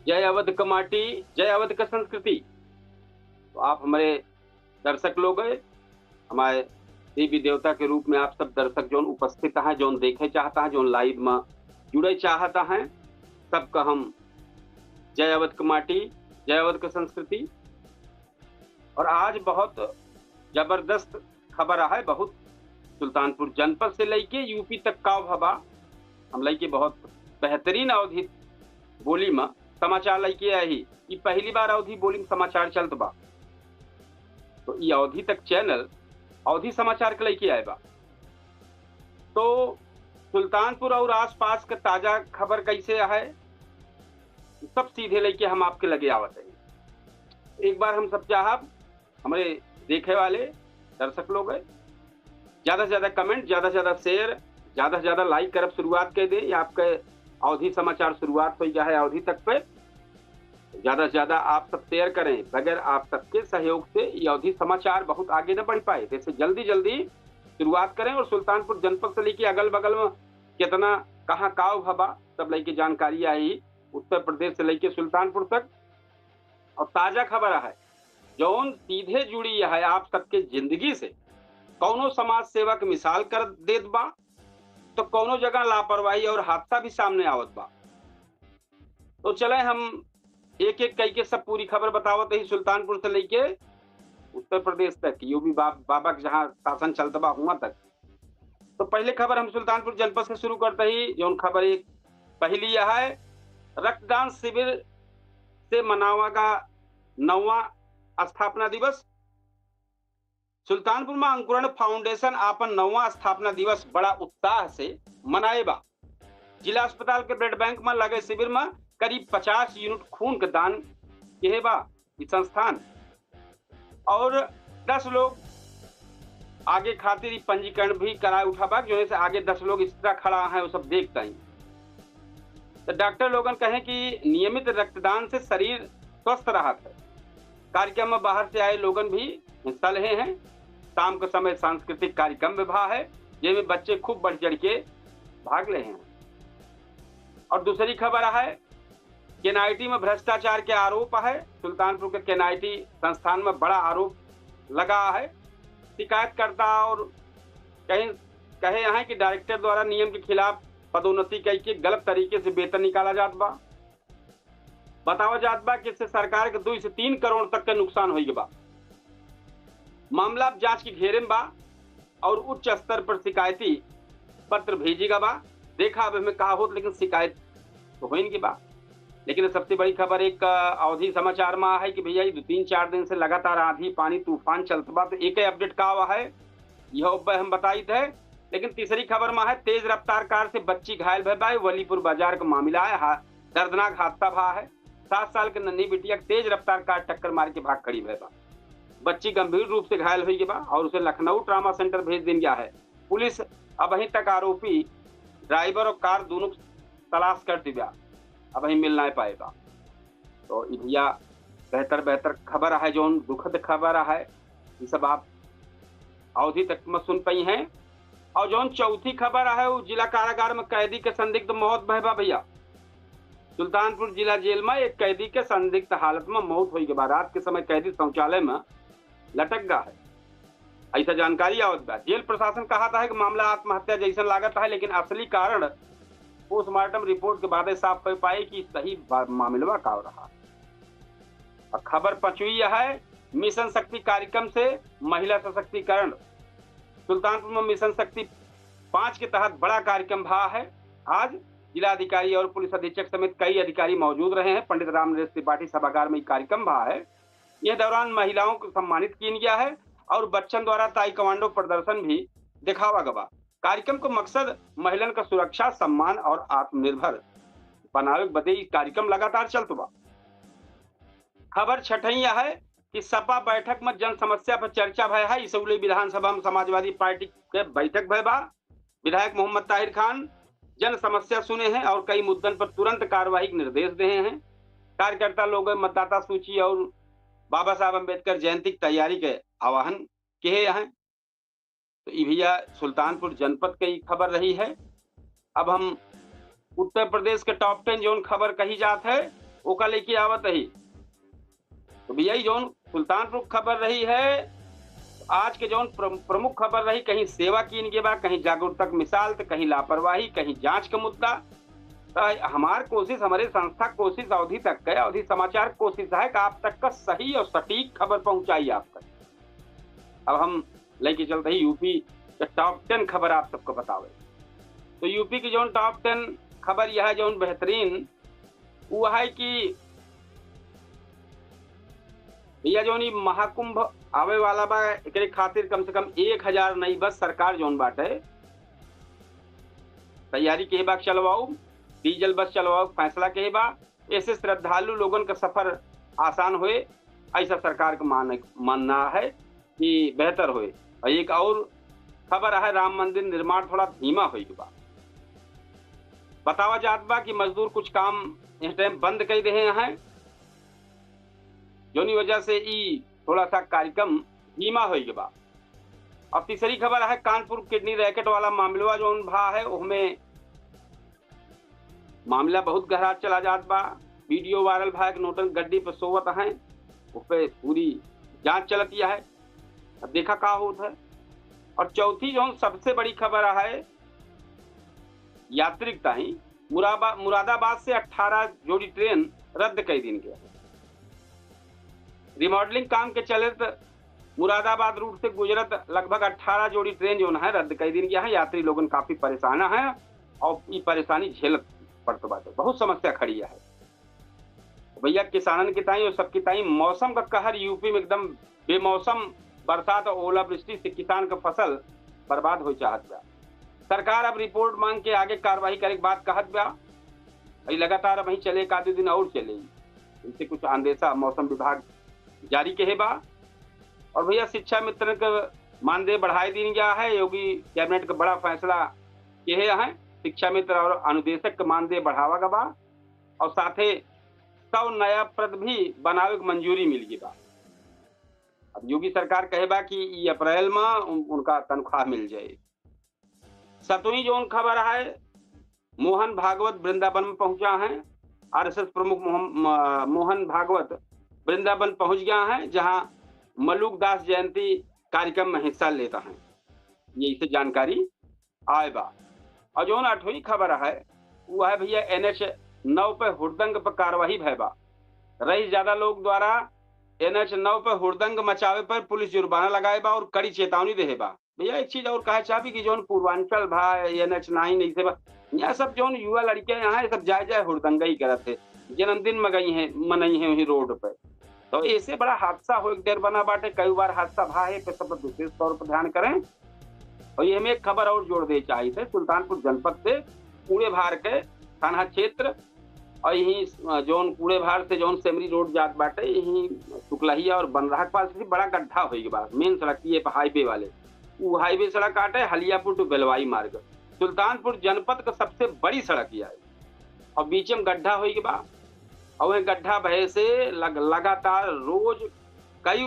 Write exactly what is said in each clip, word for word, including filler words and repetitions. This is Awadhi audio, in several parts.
जय अवध क माटी, जय अवध क संस्कृति। तो आप हमरे दर्शक लोग हैं, हमारे देवी देवता के रूप में आप सब दर्शक जौन उपस्थित हैं, जौन देखे चाहता है, जौन live में जुड़े चाहता है, सबका हम जय अवध क माटी, जय अवध क संस्कृति। और आज बहुत जबरदस्त खबर है, बहुत सुल्तानपुर जनपद से लेके यूपी तक का भवा, हम लेके बहुत बेहतरीन अवधी बोली में समाचार लेके आए ही। ई पहली बार अवधी बोली में समाचार चलत बा, तो ई अवधी तक चैनल अवधी समाचार के लेके आए बा। तो सुल्तानपुर और आसपास के ताजा खबर कैसे है, सब सीधे लेके हम आपके लगे आवत है। एक बार हम सब चाहब, हमारे देखे वाले दर्शक लोग हैं, ज्यादा से ज्यादा comment, ज्यादा से ज्यादा share, ज्यादा से ज्यादा like करब शुरुआत कर दे। ये आपके अवधी समाचार शुरुआत हो गया है अवधी तक पे। ज्यादा से ज्यादा आप सब share करें, बगैर आप सबके सहयोग से ये अवधी समाचार बहुत आगे न बढ़ पाए। जैसे जल्दी जल्दी शुरुआत करें और सुल्तानपुर जनपद से लेके अगल बगल में कितना कहाँ काव भवा, सब लेके जानकारी आई, उत्तर प्रदेश से लेके सुल्तानपुर तक। और ताजा खबर है, जौन सीधे जुड़ी है आप सबके जिंदगी से, कौनो समाज सेवा के मिसाल कर देत बा, तो कौनो जगह लापरवाही और हादसा भी सामने आवत बा। तो चले हम एक एक कई के सब पूरी खबर बतावत ही, सुल्तानपुर से लेके उत्तर प्रदेश तक, यूपी बा-, बाबा के जहाँ शासन चलत बा हुआ तक। तो पहले खबर हम सुल्तानपुर जनपद से शुरू करते ही, जौन खबर एक पहली यह है, रक्तदान शिविर से मनावा गा नौवां स्थापना दिवस। सुल्तानपुर में अंकुरण फाउंडेशन आपन नौवां स्थापना दिवस बड़ा उत्साह से मनाए बा। जिला अस्पताल के ब्लड बैंक में लगे शिविर में करीब पचास यूनिट खून के दान किहे बा ई संस्थान। और दस लोग आगे खातिर ई पंजीकरण भी कराए उठा बा, जौने से आगे दस लोग इस तरह खड़ा हैं, वो सब देखता ही। तो डॉक्टर लोगन कहे कि नियमित रक्तदान से शरीर स्वस्थ रहत है। कार्यक्रम में बाहर से आए लोगन भी हिस्सा ले हैं। शाम के समय सांस्कृतिक कार्यक्रम भी भा है, जेमे बच्चे खूब बढ़ चढ़ के भाग ले हैं। और दूसरी खबर है, केनाइटी में भ्रष्टाचार के आरोप है। सुल्तानपुर के केनाइटी संस्थान में बड़ा आरोप लगा है। शिकायतकर्ता और कहीं कहे हैं कि डायरेक्टर द्वारा नियम के खिलाफ पदोन्नति कई के गलत तरीके से वेतन निकाला जात बा। बतावा जात बा कि इससे सरकार के दो से तीन करोड़ तक के नुकसान होई बा। मामला अब जांच के घेरे में बा और उच्च स्तर पर शिकायती पत्र भेजी गा बा। देखा अब एमे का होत, लेकिन शिकायत तो होइन के बा। लेकिन सबसे बड़ी खबर एक, अ, अवधी समाचार में है कि भैया, ये दो तीन चार दिन से लगातार आंधी, पानी, तूफान चलत बा, तो एक अपडेट का हुआ है, यह उब्बे हम बताइत है। लेकिन तीसरी खबर में है, तेज रफ्तार कार से बच्ची घायल भय बा, वलीपुर बाजार का मामला है, हा-, दर्दनाक हादसा भा है। सात साल के नन्ही बिटिया के तेज रफ्तार कार टक्कर मार के भाग खड़ी भय बा। बच्ची गंभीर रूप से घायल हुई बा और उसे लखनऊ ट्रामा सेंटर भेज दिन गया है। पुलिस अबहीं तक आरोपी ड्राइवर और कार दोनों की तलाश कर दिया, अबहीं मिल ना पाए बा। तो ई भैया बेहतर बेहतर खबर है, जौन दुखद खबर है, ये सब आप अवधी तक में सुन पाई हैं। और जौन चौथी खबर है, वो जिला कारागार में कैदी के संदिग्ध मौत भय बा भैया। सुल्तानपुर जिला जेल में एक कैदी के संदिग्ध हालत में मौत होई के बाद रात के समय कैदी शौचालय में लटक गा है, ऐसा जानकारी आवत बा। जेल प्रशासन कहत है कि मामला आत्महत्या जैसन लागत है, लेकिन असली कारण पोस्टमार्टम रिपोर्ट के बाद साफ हो पाए कि सही बा-, मामला का रहा। और खबर पांचवी यह है, मिशन शक्ति कार्यक्रम से महिला सशक्तिकरण। सुल्तानपुर में मिशन शक्ति पाँच के तहत बड़ा कार्यक्रम भा है। आज जिलाधिकारी और पुलिस अधीक्षक समेत कई अधिकारी मौजूद रहे हैं। पंडित राम नरेश त्रिपाठी सभागार में ई कार्यक्रम भा है। यह दौरान महिलाओं को सम्मानित किया गया है और बच्चन द्वारा ताइक्वांडो प्रदर्शन भी दिखावा गवा। कार्यक्रम को मकसद महिलन का सुरक्षा, सम्मान और आत्मनिर्भर बनावे बदे ई कार्यक्रम लगातार चलत बा। खबर छठैया है कि सपा बैठक में जन समस्या पर चर्चा भय है। इसौली विधानसभा में समाजवादी पार्टी के बैठक भय बा। विधायक मोहम्मद ताहिर खान जन समस्या सुने हैं और कई मुद्दन पर तुरंत कार्यवाही के निर्देश दे हैं। कार्यकर्ता लोग मतदाता सूची और बाबा साहब अम्बेडकर जयंती की तैयारी के आह्वान किए हैं। तो ई भैया सुल्तानपुर जनपद के ई खबर रही है। अब हम उत्तर प्रदेश के टॉप टेन जौन खबर कही जात है, ओका लेके आवत ही। तो भैया, ई जौन सुल्तानपुर खबर रही है, आज के जौन प्र-, प्रमुख खबर रही, कहीं सेवा कीन के बा, कहीं जागरूकता के मिसाल, तो कहीं लापरवाही, कहीं जांच का मुद्दा। तो हमार कोशिश, हमारे संस्था कोशिश अवधी तक है, अवधी समाचार कोशिश है कि आप तक का सही और सटीक खबर पहुंचाई आप तक। अब हम लेके चलते ही यूपी के टॉप टेन खबर आप सबको बतावे। तो यूपी की जौन टॉप टेन खबर यह है, जौन बेहतरीन, वो है कि भैया, जौन ई महाकुंभ आवे वाला बा, एकरे खातिर कम से कम एक हजार नई बस सरकार जौन बाटे, तैयारी के बा, चलवाऊ, डीजल बस चलवाऊ, फैसला के बा। ऐसे श्रद्धालु लोगन का सफर आसान होए, ऐसा सरकार का मान-, मानना है कि बेहतर होए। और एक और खबर है, राम मंदिर निर्माण थोड़ा धीमा होई बा। बतावा जात बा कि मजदूर कुछ काम इस टाइम बंद कर रहे हैं, जौनी वजह से ई थोड़ा सा कार्यक्रम धीमा होई बा। अब तीसरी खबर है, कानपुर किडनी रैकेट वाला मामला जौन भा है, उसमें मामला बहुत गहरा चला जात बा। वीडियो वायरल भा, एक नोटन गड्डी पर सोवत हैं, उस पे पूरी जांच चलती है। अब देखा का होत है। और चौथी जौन सबसे बड़ी खबर है यात्री ताई, मुराबा-, मुरादाबाद से अठारह जोड़ी ट्रेन रद्द कर दीन गया है। रिमॉडलिंग काम के चलत मुरादाबाद रूट से गुजरत लगभग अठारह जोड़ी ट्रेन जौन है रद्द कर दीन गया है। यात्री लोगन काफी परेशान है और ई परेशानी झेलत पड़त बाटे, बहुत समस्या खड़ी है। भैया, किसानन के ताई और सबके ताई मौसम का कहर। यूपी में एकदम बेमौसम बरसात और ओलावृष्टि से किसान का फसल बर्बाद हो चाहत बा। सरकार अब रिपोर्ट मांग के आगे कार्रवाई करे के बात कहत बा। ई लगातार अब वहीं चले, एक आधे दिन और चले, इनसे कुछ अंदेशा मौसम विभाग जारी के बा। और भैया, शिक्षा मित्र के मानदेय बढ़ाए दीन गया है। योगी कैबिनेट का बड़ा फैसला के है, शिक्षा मित्र और अनुदेशक के मानदेय बढ़ावा गवा बा। और साथे सौ नया पद भी बनावे के मंजूरी मिल गई बा। अब योगी सरकार कहे बा कि ई अप्रैल में उन-, उनका तनख्वाह मिल जाए। सतवीं जौन खबर है, मोहन भागवत वृंदावन में पहुंचा है। आरएसएस प्रमुख मोहन, म-, मोहन भागवत वृंदावन पहुंच गया है, जहां मलुक दास जयंती कार्यक्रम में हिस्सा लेता है। ये इसे जानकारी आए बा। और जौन आठवीं खबर है, वो है भैया, एनएच नौ पे हुड़दंग पर कार्रवाई भय बा। रईस जादा लोग द्वारा एनएच नौ पे हुड़दंग मचावे पर पुलिस जुर्माना लगाए बा और कड़ी चेतावनी देहे बा। भैया, एक चीज और कहे चाहबी कि जौन पूर्वांचल भा एनएच नाइन ऐसे बा, यहाँ सब जौन युवा लड़के यहाँ, ये सब जाए जाए हुड़दंगा ही करत है, जन्मदिन मगई है, मनई है वहीं रोड पे। तो ऐसे बड़ा हादसा हो एक डेर बना बाटे, कई बार हादसा भा है, पे सब विशेष तौर पर ध्यान करें। और ये हमें एक खबर और जोड़ दे चाहिए थे, सुल्तानपुर जनपद से कूड़े भार के थाना क्षेत्र और यहीं, अ, जौन कूड़े भार से जौन सेमरी रोड जात बाटे, यहीं सुकलहिया और बनरहा के पास भी बड़ा गड्ढा होई के बा, मेन सड़क ये पे हाईवे वाले, वो हाईवे सड़क आटे हलियापुर to बेलवाई मार्ग, सुल्तानपुर जनपद का सबसे बड़ी सड़क ये है। और बीच में गड्ढा होई के बा, और वह गड्ढा भय से लग-, लगातार रोज कई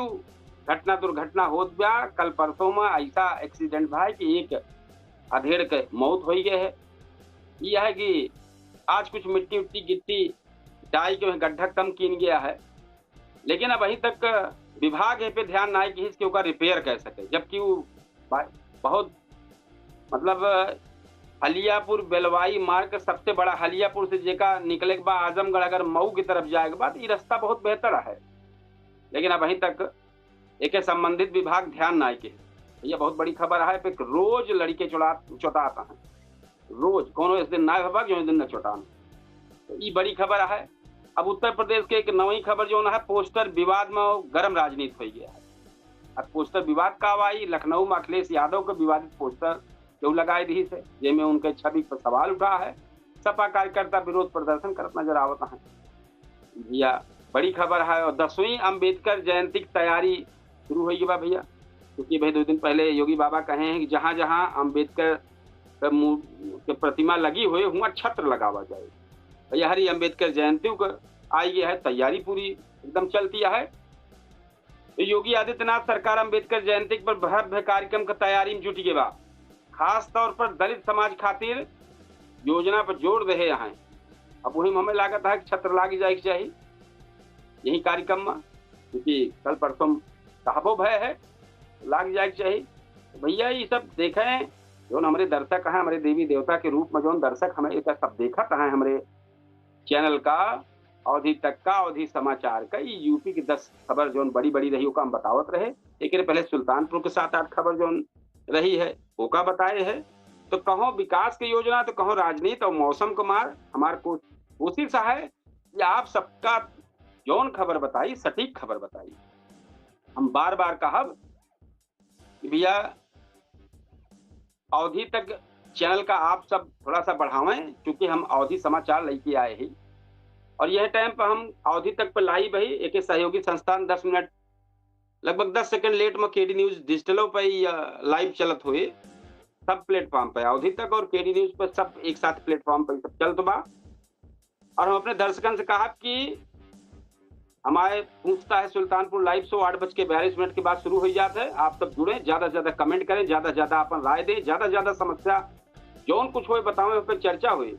घटना दुर्घटना होत बा। कल परसों में ऐसा एक्सीडेंट भा कि एक अधेड़ के मौत होई गए है। यह है कि आज कुछ मिट्टी उट्टी गिट्टी डाई के वह गड्ढा कम कीन गया है, लेकिन अब अभी तक विभाग ये पे ध्यान ना किहिस कि ओका रिपेयर कर सके, जबकि वो बा-, बहुत, मतलब, हलियापुर बेलवाई मार्ग सबसे बड़ा, हलियापुर से जेका निकले के बा आजमगढ़, अगर मऊ की तरफ जाए के बाद, ये रास्ता बहुत बेहतर है, लेकिन अब अभी तक एके संबंधित विभाग ध्यान ना के। भैया, बहुत बड़ी खबर है, पे रोज लड़के चुड़ा, चोटात हैं, रोज, कोनो इस दिन ना भबा, जो दिन न चोटान। तो ई बड़ी खबर है। अब उत्तर प्रदेश के एक नवी खबर जौन है, पोस्टर विवाद में गरम राजनीति हो गया है। अब पोस्टर विवाद का आई, लखनऊ में अखिलेश यादव के विवादित पोस्टर केहू लगाए दिहिस है, जेमे उनके छवि पर सवाल उठा है। सपा कार्यकर्ता विरोध प्रदर्शन करत नजर आवत हैं। भैया, बड़ी खबर है। और दसवीं अम्बेडकर जयंती की तैयारी शुरू होई बा भैया, क्योंकि भाई दो दिन पहले योगी बाबा कहे हैं कि जहाँ जहाँ अम्बेडकर के मू-, के प्रतिमा लगी हुई, हुआ छत्र लगावा जाए। भैया, हरी अम्बेडकर जयंती को आई है, तैयारी पूरी एकदम चलती है। तो योगी आदित्यनाथ सरकार अम्बेडकर जयंती पर भव्य कार्यक्रम का तैयारी में जुट गए बा। खास तौर पर दलित समाज खातिर योजना पर जोर दे हैं। अब वही में हमें लागत है कि छत्र लाग जाए के चाही यही कार्यक्रम में, क्योंकि कल परसों कहबो भय है, लाग जाए के चाही। तो भैया, ये सब देखें, जौन हमरे दर्शक हैं, हमरे देवी देवता के रूप में जौन दर्शक हमें ये सब देखत हैं हमरे चैनल का, अवधी तक का, अवधी समाचार का, ये यूपी की दस खबर जौन बड़ी बड़ी रही, ओका हम बतावत रहे। एक पहले सुल्तानपुर के साथ आठ खबर जौन रही है, ओका बताए है। तो कहो विकास के योजना, तो कहो राजनीति और मौसम के मार। हमार को-, कोशिश है कि आप सबका जौन खबर बताई, सटीक खबर बताई। हम बार बार कहब कि भैया, अवधी तक चैनल का आप सब थोड़ा सा बढ़ावें, क्योंकि हम अवधी समाचार लेके आए ही। और यह टाइम पर हम अवधी तक पे लाइव ही, एक सहयोगी संस्थान दस मिनट, लगभग दस सेकंड लेट में केडी न्यूज डिजिटलों पे या लाइव चलत हुए, सब प्लेटफॉर्म पे, अवधी तक और केडी न्यूज पे, सब एक साथ प्लेटफॉर्म पे सब चलत बा। और हम अपने दर्शकन से कहब कि हमारे पूछता है सुल्तानपुर लाइव शो आठ बज के बयालीस मिनट के बाद शुरू हो जात है। आप सब जुड़ें, ज्यादा से ज्यादा कमेंट करें, ज्यादा से ज्यादा अपन राय दें, ज्यादा से ज्यादा समस्या जौन कुछ होए बतावें, उस पर चर्चा होए।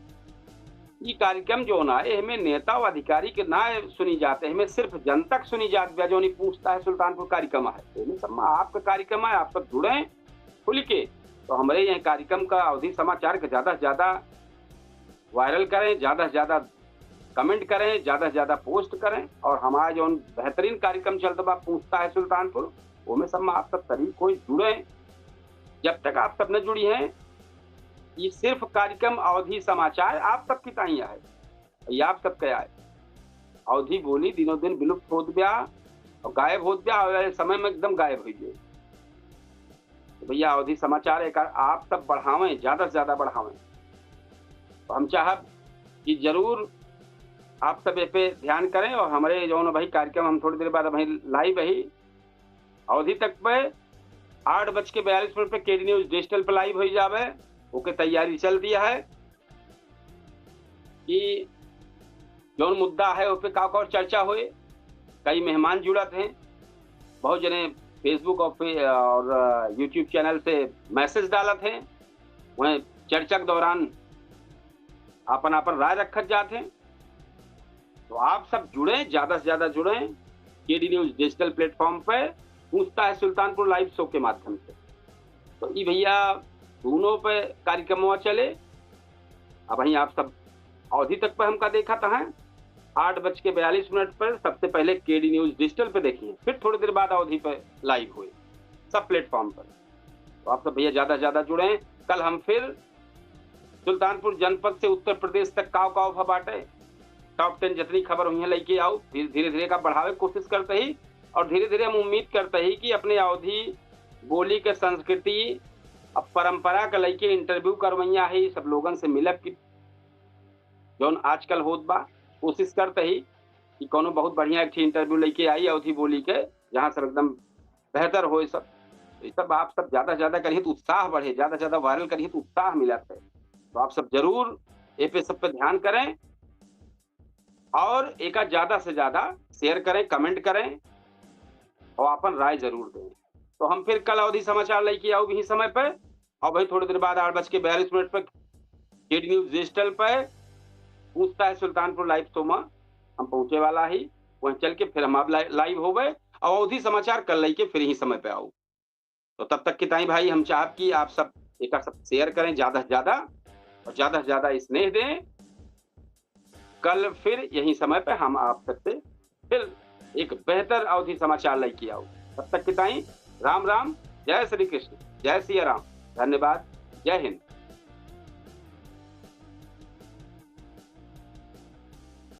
ई कार्यक्रम जौन है, एहमें नेता और अधिकारी के ना सुनी जात, एहमें सिर्फ जनता के सुनी जात बा, जौन ई पूछता है सुल्तानपुर कार्यक्रम है। एहमें सब में आपका कार्यक्रम है, आप सब जुड़ें खुल के। तो हमरे यह कार्यक्रम का अवधी समाचार के ज्यादा से ज्यादा वायरल करें, ज्यादा से ज्यादा कमेंट करें, ज्यादा से ज्यादा पोस्ट करें। और हमारा जौन बेहतरीन कार्यक्रम चलत बा पूछता है सुल्तानपुर, ओमे सब में आप सब शरीक होए, जुड़ें। जब तक आप सब न जुड़ी हैं, ये सिर्फ कार्यक्रम अवधी समाचार आप सबकी ताई है, ये आप सबके आए। अवधी बोली दिनों दिन विलुप्त होत बा और गायब होत बा, आवे वाले समय में एकदम गायब हो जाए। तो भैया, अवधी समाचार एक आप सब बढ़ावें, ज्यादा से ज्यादा बढ़ावें। तो हम चाहब कि जरूर आप सब ए पे ध्यान करें। और हमारे जौन भाई कार्यक्रम हम थोड़ी देर बाद भाई लाइव ही अवधी तक पे आठ बज के बयालीस मिनट पे केडी न्यूज डिजिटल पे लाइव हो जावे, ओके तैयारी चल दिया है कि जौन मुद्दा है उस पे का का चर्चा होए। कई मेहमान जुड़त हैं, बहुत जने फेसबुक और फे-, और, अ, यूट्यूब चैनल से मैसेज डालत हैं, वहीं चर्चा के दौरान आपन आपन राय रखत जात हैं। तो आप सब जुड़ें, ज्यादा से ज्यादा जुड़ें केडी न्यूज डिजिटल प्लेटफॉर्म पे पूछता है सुल्तानपुर लाइव शो के माध्यम से। तो ई भैया दोनों पे कार्यक्रमवा चले। अब वहीं आप सब अवधी तक पे हमका देखत हैं, आठ बज के बयालीस मिनट पर सबसे पहले केडी न्यूज डिजिटल पे देखिए, फिर थोड़ी देर बाद अवधी पे लाइव हुए सब प्लेटफॉर्म पर। तो आप सब भैया ज्यादा से ज्यादा जुड़ें। कल हम फिर सुल्तानपुर जनपद से उत्तर प्रदेश तक काव काव भा बाटे, टॉप टेन जितनी खबर हुई है लेके आउब। धीरे धीरे धीरे का बढ़ावे के कोशिश करते ही, और धीरे धीरे हम उम्मीद करते ही कि अपने अवधी बोली के संस्कृति अब परंपरा के लेके इंटरव्यू करवैया है, सब लोगन से मिलब कि जौन आजकल होत बा, कोशिश करते ही कि कोनो बहुत बढ़िया एक ठे इंटरव्यू लेके आई अवधी बोली के, जहाँ सब एकदम बेहतर होए सब। तो ये सब आप सब ज्यादा से ज्यादा करिए तो उत्साह बढ़े, ज्यादा से ज्यादा वायरल करिए तो उत्साह मिलत है। तो आप सब जरूर ए पे सब पे ध्यान करें और एका ज्यादा से ज्यादा शेयर करें, कमेंट करें और अपन राय जरूर दें। तो हम फिर कल अवधी समाचार लेके आउब यही समय पे। और भाई थोड़ी देर बाद आठ बज के बयालीस मिनट पे केडी न्यूज डिजिटल पे पूछता है सुल्तानपुर लाइव शो में हम पहुंचे वाला ही, वहीं चल के फिर हम आप लाइ-, लाइव होबे और अवधी समाचार कल लेके फिर यही समय पे आउब। तो तब तक की ताई भाई हम चाहब कि आप सब एका सब शेयर करें ज्यादा से ज्यादा और ज्यादा से ज्यादा स्नेह दें। कल फिर यही समय पे हम आप सबसे फिर एक बेहतर अवधी समाचार लेके आउब। तब तक की ताई राम राम, जय श्री कृष्ण, जय सिया राम, धन्यवाद, जय हिंद।